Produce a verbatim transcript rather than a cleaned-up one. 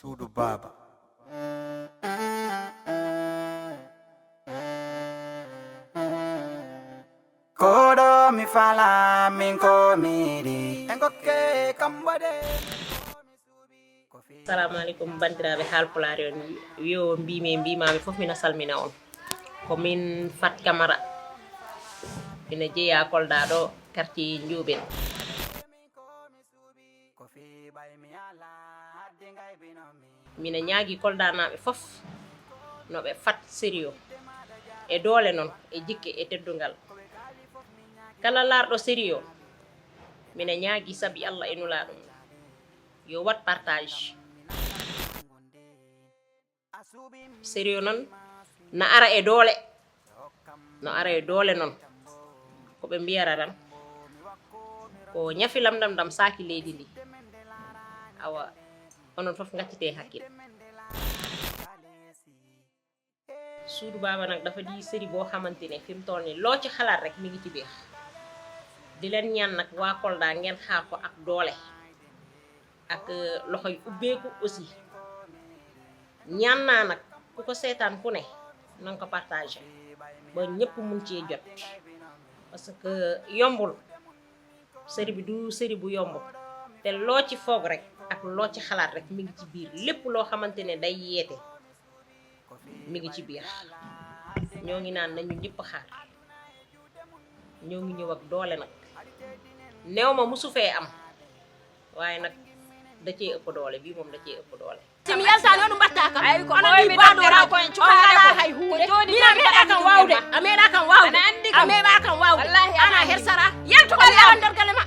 Suudu baaba. Koɗo mi fala min ko miɗi. En gokke kam waɗe. Assalamu aleykum, banndiraaɓe haalpulaar en. Wiyo mbimi e mbimami fof, mina salmina on. Ko min Fat Camara, ina jeeya Kolda ɗo, quartier Njoɓen. Mina ñaagi Koldanaaɓe fof no ɓe fat Sérieux e doole, noon e jikke e teddungal. Kala laarɗo Sérieux, mina ñaagi sabi Allah e Nulaaɗo mum, yo waɗ partage. Sérieux noon na ara e doole, no ara e doole noon. Ko ɓe mbiyata tan ko ñafi lamɗam ɗam saaki leydi ndi. Awa, onon fof ngaccite hakkil. Suudu baaba nag dafa di série boo xamante ne fi mu toll nii loo ci xalaat rek mi ngi ci biir. Di leen ñaan nag waa Kolda ngeen xaar ko ak doole, ak loxo yu ubbeeku aussi. Ñaan naa nag ku ko seetaan ku ne, na nga ko partagé ba ñëpp mun cee jot, parce que yombul. Série bi du série bu yomb, te loo ci foog rek ak loo ci xalaat rek mi ngi ci biir. Lépp loo xamante ne day yeete mi ngi ci biir. Ñoo ngi naan nañu ñëpp xaar. Ñoo ngi ñëw ak doole nag. Néew ma musu fee am, waaye nag da cee ëpp doole, bii moom da cee ëpp doole. Si mi yaltaani on mbatta kam. Ay, ko onon ɓooymi ɗi baɗoraa ko en cukalaa ko hay huunde. Min a meeɗaa kam waawde. A meeɗaa kam waawde. A meeɗaa kam waawde. Wallahi ana hersara. Yaltu ko mi awan nder gale ma.